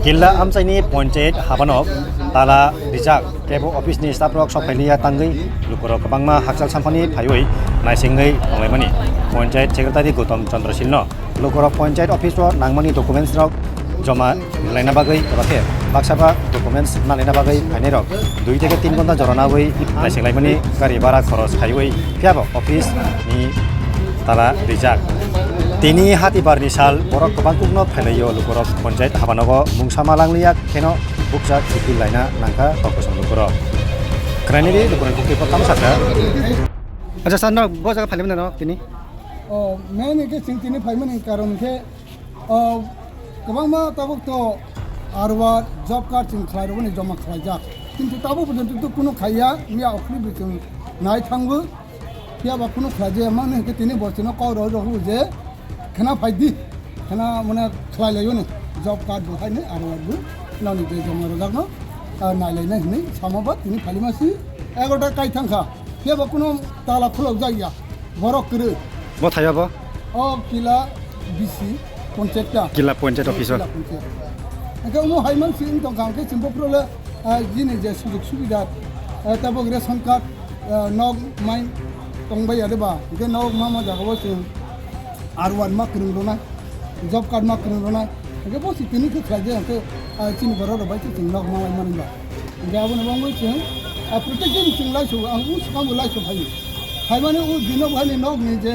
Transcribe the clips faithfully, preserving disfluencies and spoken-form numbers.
Killa amchaini ponchayat habanok tala rijak, tebo office ni staff rok sok phailiya tangwi lukurok kwbangma hakchal samphani phaiwi naisingwi tonglaimani. Ponchayat secretary Gautam Chandra Sil no lukurok ponchayat office o nangmani documents rok joma laina bagwi eba khe baksa ba documents na laina bagwi phainai rok dui theke tin ghonta jorana wi naisinglaimani gari bhara khoros khaiwi phiyaba office ni tala rijak. Tini hatibar ni sal borok kwbang kukno phailaio lukurok ponchayat habanogo mungsa ma langliya kheno bukcha kiphil laina nangkha kok bosong lukurok. Khwnaini di lukurok kukui po tamo sakha. Acha sir no bo jaga phailaimani no tini. O main ke sing tini phaimani karon ke O, kwbangma tabuk to R O R job card chwng khlai rwmani joma khlaijak. Kintu tabuk porjonto to kuno khaiya, miya okhri bo chwng nai thangbo. Phiya ba kuno khlaijaya mani hwnkhe tini bo chwngno kok rw rw je khena phai di. Khena mane khlai laio ni job card bo hai ni R O R bo nani je joma rwjakno, ah, nai lainai hwnwi sama ba tini phai ma si egarota kai thang kha. Phiya ba kuno tala khulok jak ya. Borok kwrwi. Bo thaiba bo? O Killa B C ponchayat ta. Killa ponchayat officer. Killa ponchayat. Hwnkhe omo hai man sing tong kha, hwnkhe chwng bophuru le, ah, jini je sujug subida, ah, tabuk ration card, ah, nok mai tong bai ya de ba. Hwnkhe nok ma ma jaga o chwng R one ma kwrwng rwnai. Job card ma kwrwng rwnai. Hwnkhe bo si tini khe khlai de, hwnkhe, ah, chini borok rok bai khe chwng nok ma lai mani ba. Hwnkhe aboni bagwi chwng, ah, protection chwng lai su, ang u swkang bo lai su phai. Phaimani u bino bo haini nok ni je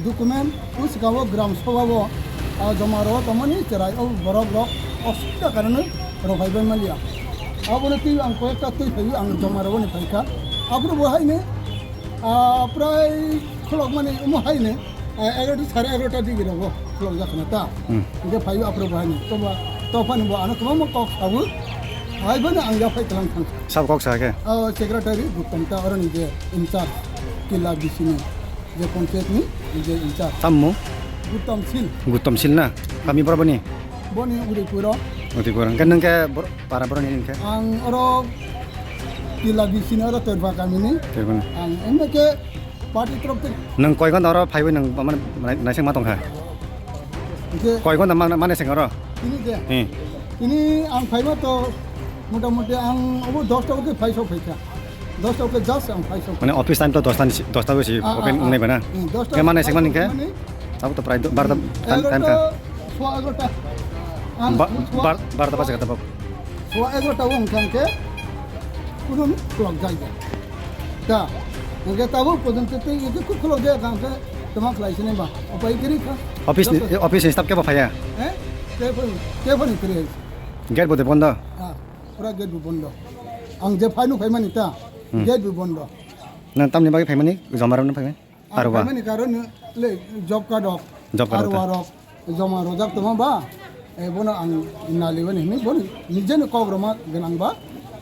document, u swkang o gram sabha o, ah, joma rw tongmani cherai o borok rok osubida karonwi rw phai bai maliya. Abono twi ang koyekta twi phai ang joma rw ni phai kha. Aboni bo haini, ah, prai khulok mani omo haini. Eh, egarota, sare egarota digi rogo, khulok jak khna ta. Hmm. Hingke phaio aphuru bo haini, toba, tophani bo ano kwbangma kok sabu. Hai bono ang yaphai tlang thang. Sabo kok sa khe? Oh, secretary Gautam ta, oroni je in charge, Killa B C ni, je panchayat ni, je in charge. Tamo? Gautam Sil. Gautam Sil na? Kami boro boni? Boni Udaipur o. Udaipur. Hingke nung khe bor-, para boroni hingke? Ang oro Killa B C ni oro Torba kami ni. Torba ni. Ang ene khe Party torof theke. Nwng koi ghonta oro phaiwi nwng mane naising ma tongkha? Hingke koi ghonta ma-, mane seng oro? Tini de. Hmm. Tini ang phaima to motamuti ang obo dosta o khe phai sok phaikha. Dosta o khe just ang phai sok. Mane office time to dosta ni si, dosta o si open wngnai bana. Hmm, dosta. Khe mane seng mani khe? Abo to prai barta time, time kha. Egarota, sowa egarota. Ang ba-, sowa bar-, barta baja kata bab. Sowa egarota wng thang khe kunun clock jai jai. Ta, hingke tabuk porjonto tei eke kuk khulok de kang khe toma khlai sini ba. Opai kiri kha. Office ni, office ni staff kebo phaiya? Eh? Kebo, kebo ni kiri. Gate bo de bondo? Ah, pura gate bo bondo. Ang je phainu phaimani ta, hmm, gate bo bondo. Nang tamni bagwi phaimani, joma rwna phaimani? Ang R O R. Phaimani karon le job card rok, job card R O R rok joma rojak tongma ba, eh, bono ang naliwani hinwi bono nijeno kok rwma gwnang ba,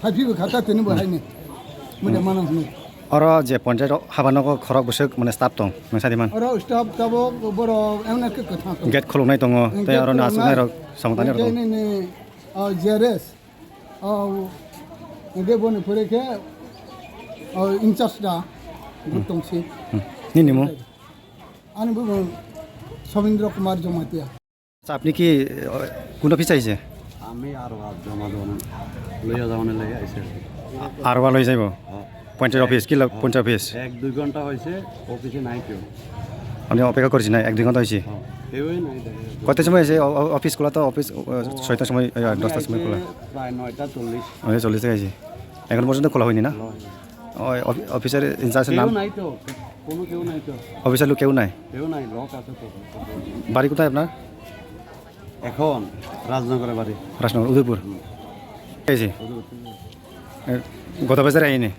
phai phibo kha ta tini bo haini. Muda manang hinwi. Oro je ponchayat o haba nogo khorok bwswk mane staff tong, nang sadi man. Oro staff tabok borok emne khe kwthang tong. Gate khuluknai tongo, tei oro aswknai rok samung tani rok tong. Nini, ah, J R S. Oh, hingke boni pore khe, oh, in charge da, Gautam Sil. Hmm. Nini mung? Ani bumung Sobindra Kumar Jamatia. Acha, apni ki, uh, kun office aise? আমি আর বার জমা দেওয়ানো, লইয়া যাওয়ানো লাগে আইসে আর কি। আর বার লই যাইব? হ্যাঁ। পঞ্চায়েত অফিস, কি লাগ-, হ্যাঁ। পঞ্চায়েত অফিস? এক দুই ঘন্টা হয়েছে, অফিসে নাই কেউ। আপনি অপেক্ষা করছেন না, এক দুই ঘন্টা হয়েছে? হ্যাঁ, কেউই নাই দেখা যাচ্ছে। কত সময় এসে অ-, অ-, অফিস খোলা তো? অফিস, ও, ও, ছয়টার সময়, এই, আট, কেউ দশটার সময় খোলা। এসে প্রায় নয়টা চল্লিশ। নয়টা চল্লিশ থেকে আইসি। এখন পর্যন্ত খোলা হয়নি না? খোলা হয়নি। ওই অফি-, অফিসার ইনচার্জের ফিক্স নাম? কেউ নাই তো, কোনো কেউ নাই তো। অফিসার লোক কেউ নাই? কেউ নাই, লক আছে তো। বাড়ি কোথায় আপনার? এখন রাজনগরে বাড়ি। রাজনগর, উদয়পুর। হুম। এই যে, উদয়পুর। এ, গত বছর আইনি?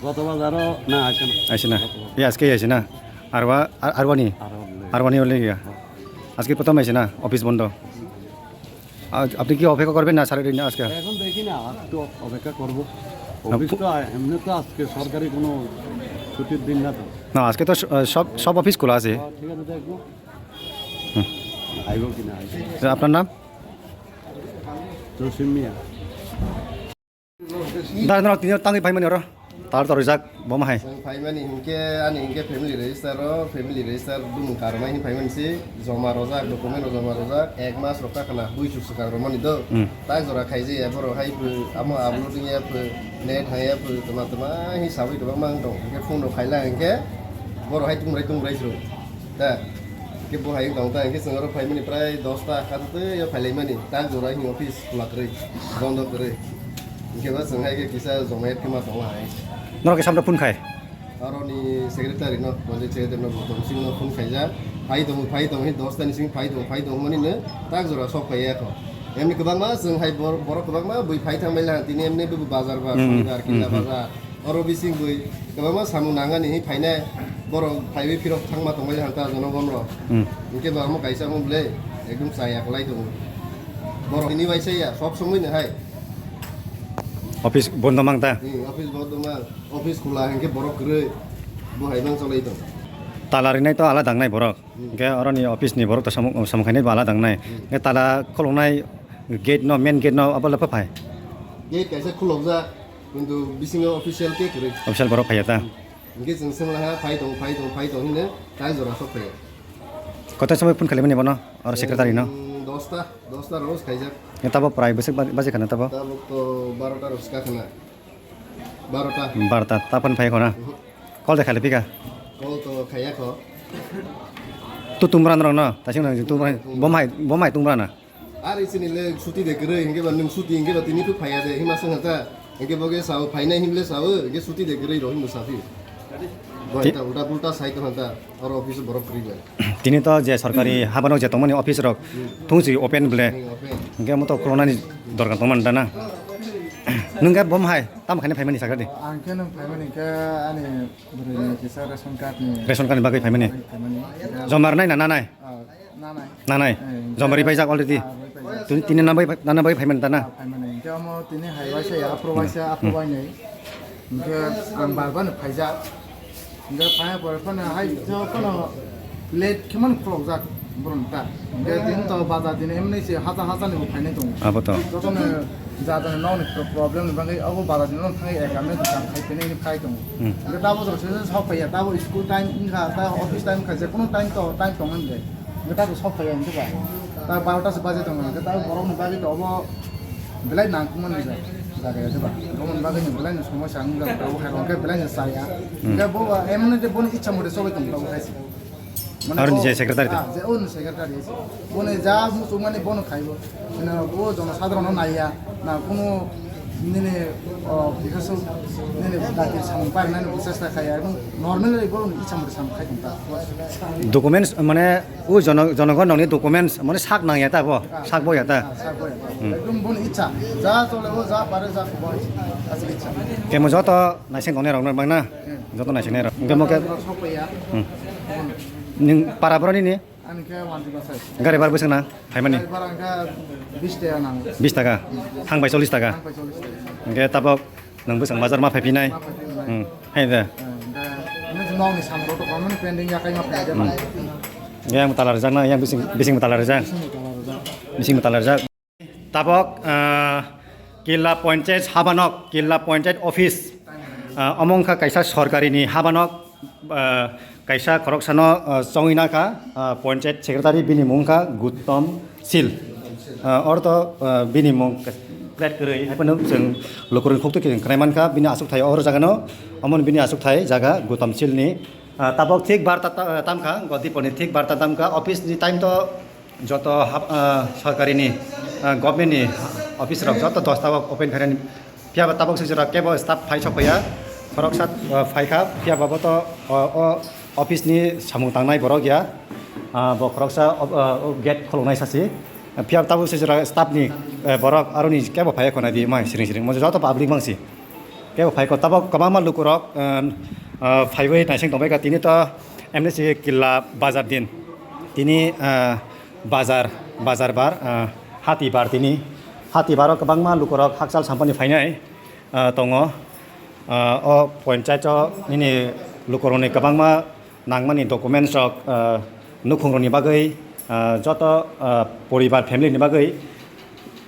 গত বাজারও না, আসে না। আসে না? গত বাজার। এই আজকেই আসে না? আরবা-, আর-, আরবানি? আরবানি। আরবানি হলে গিয়া? হ্যাঁ। আজকে প্রথম আসে না? অফিস বন্ধ। আ-, আপনি কি অপেক্ষা করবেন না সারাদিন আজকে? এখন দেখি না, আর একটু অপেক্ষা করব। না, অফিস পু- তো আ-, এমনি তো আজকে সরকারি কোনো ছুটির দিন না তো। না, আজকে তো স-, সব, সব অফিস খোলা আছে। হ্যাঁ, ঠিক আছে, দেখবো। হুম। আইব কি না আইব। আপনার নাম? জসিম মিয়া। Da, no, tini tangwi phaimani oro. Tar torijak bo ma hai. Chwng phaimani hinkhe ani hinkhe family register o, family register bumung karmai hin phaimani si joma rojak, document rok joma rojak, ek mas rok kakhna bui chuk swkang romani do. Hmm. Tak jora khaijaya borok hai phu, amo upload wngya phu, net haya phu, tama tama hi sawi kwbangma wng tong. Hinkhe phone rok khaila hinkhe borok hai tungrai tungrai sro. Ta. Hinkhe bo hai wng tong ta, hinkhe chwng oro phaimani prai dosta khatutwi o phailaimani. Tak jora hin office khula kwrwi, bondo kwrwi. Hinkhe ba chwng hai khe kisa jomayat khe ma tongo hai. Norok khe samno phone khai? Aroni secretary no, panchayat secretary no, bo tong sing no phone khaijak. Phai tongo, phai tongo, hin dosta ni sing phai tongo, phai tongo mani no tak jora sok phai ya kho. Emni kwbangma chwng hai bor-, borok kwbangma bui phai thang baila, tini emni bo bazar ba, hmm, sonibar, hmm, killa, hmm, bazar. Oro bising bui kwbangma samung nangani hi phainai, borok phaiwi phirok thangma tongbaila hanta jonogon rok. Hmm. Hinkhe ba omo kaisa omo ble ekdom chaya kwlai tongo. Borok tini waisa ya, sob somoi no hai. Office bondo mang ta? Hmm, office bondo mang. Office khula hinkhe borok kwrwi bo hai mang cholai tong. Tala rinai to alada wngnai borok. Hmm. Hinkhe oroni office ni borok to samung, samung khainai bo alada wngnai. Hmm. Hinkhe tala khuluknai gate no, main gate no abo le phai? Gate kaisa khulokjak, kintu bisingo official khe kwrwi. Official borok phaiya ta? Hmm. Hinkhe chwng swnglaha, phai tong, phai tong, phai tong hinwi tai jora sok phaiya. Kotor somoi phone khalimani bono, oro secretary no? Hmm, dosta, dosta rok khaijak. Tabo prai bwswk ba-, baje khana tabo? Tabuk to barota rok swka khana. Barota. Barota, ta phone phai khona? Mhm. Call de khali pika? Call to khaiya kho. Tu tumra norok no, ta sing nang tumra, bo mai, bo mai tumra na? Ar isini le suti de kwrwi, hinkhe ba nwng suti hinkhe ba tini tu phaiya de, hima swng ta, hinkhe bo khe sao, phainai himle sao, hinkhe suti de kwrwi rok himbo sapi. Bo ta ulta pulta sai tong ta, oro office borok kwrwi ba. Tini to je sorkari habano je tongmani office rok, hmm, thungsi open ble. Hmm, open. Hinkhe mo to khuluknani dorkar tongmani da na? Nwng khe bo hai? Tamo khaina phaimani sakha di. Ang khe nwng phaimani khe ani bwrwini kisa ration card ni. Ration card ni bagwi phaimani? Bagwi phaimani. Joma rwnai na nanai? Ah, nanai. Nanai? Eh, joma rwi paijak already? Ah, rwi paijak. Tini, tini nanai bagwi, nanai bagwi phaimani da na? Ah, phaimani. Hinkhe omo tini hai waisa ya, aphuru waisa, hmm, aphuru wainwi. Hinkhe ang bar bar no phaijak. Hinkhe phai pore phano hai jo phano late khe mano khulokjak borok ta. Hinkhe din to bazar din emni se hacha hacha ni bo phainai tongo. Abo to. Jotono ja jani nokni pro-, problem ni bagwi abo bazar din no thangwi ekam ni dokan khai phinai ni phai tongo. Hmm. Hinkhe tabo jora se sok phaiya, tabo school time wngkha, ta office time wngkha, je kuno time to time tongmani de. Hinkhe tabo sok phaiya hinkhe ba. Ta barota se baje tongo, hinkhe tabo borok ni bagwi to obo belai nangkukmani ja-, jaga ya, diba? Aboni bagwi no belai no somosya wng jak, abo hai rok khe belai no chaya. Hmm. Hinkhe bo ba, emoni je boni ichha mote choli tong tongo khe se. Mane aroni bo, je secretary ta? Ah, je o ni secretary se. Boni ja muchungmani bono khaibo. Mane bo jono sadharon no naiya, na kuno nini, o, bikhasu nini dati samung parinani bo chesta khaiya, ebong normally bo ichha mote samung khai tong ta. Documents, mane, o jono-, jonogon nokni documents, mane, sak nangya ta bo? Ah. Sak boya ta? Ah, sak boya. Hmm. Ekdom boni ichha. Ja chole o, ja pare, ja kubo, asli ichha. Kemo joto naising tongnai rok no bang na? Hmm. Joto naising nai rok. Kemo ke. Sok ya. Hmm. Ning para boroni ni? Ani khe wanti basai. Gari bar bwswk nang phaimani? Gari bar ang khe bis taka nang. Bis taka? Thang bai chollish taka? Thang bai chollish taka. Hinkhe tabok nwng bwswk bazar ma phaiphinai? Ma phaiphinai. Hmm. Hai da. Eh, da, ini nokni samro to kono pending ya kai ma phai de ba. Hmm. Yang tala rijak na, yang bising, bising tala rijak. Bising tala rijak. Bising tala rijak. Tabok, ah, Killa Panchayat habanok, Killa Panchayat office, ah, omo wngkha kaisa sorkarini habanok, ah, kaisa khoroksano, ah, chongwi nakha, ah, Panchayat secretary bini mung wngkha Guttom Sil. Ah, ortho, ah, bini mung plate kwrwi, haiphano chwng lukurokni khuktu khe khwnai mankha, bini achukthai o jagano, omo bini achukthai jaga Guttom Silni. Ah, tabok thik barta ta-, tamkha, Godiponi thik barta tamkha, office ni time to Joto hap-, ah, sorkarini, ah, government ni office rok joto dosta o open khainani. Phiya ba tabok se jora kebo staff phai sok ya, khoroksa, ah, phaikha, phiya ba bo to, ah, o office ni samung tangnai borok ya, ah, bo khoroksa, ah, o gate kholoknai sasi. Phiya tabok se jora staff ni, eh, borok aroni kebo phai khonai di mai siring siring. Mo joto public mangsi. Kebo phai ko tabok kwbangma lukurok, ah, ah, phaiwi naising tongbai kha tini to M D C Killa bazar din. Tini, ah, Bazar, bazar bar, ah, hati bar tini. Hati baro kwbangma lukurok hakchal sampani phainai, ah, tongo. Ah, o panchayat o nini lukurokni kwbangma nangmani documents rok, ah, nukhungrokni bagwi, ah, joto, ah, poribar family ni bagwi,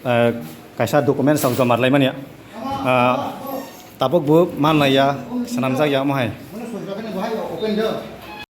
ah, kaisa documents rok joma rwlaimani. Ah, Tabuk bo manlaiya, swnamjakya omo hai. Mane sojak ni bahai open do.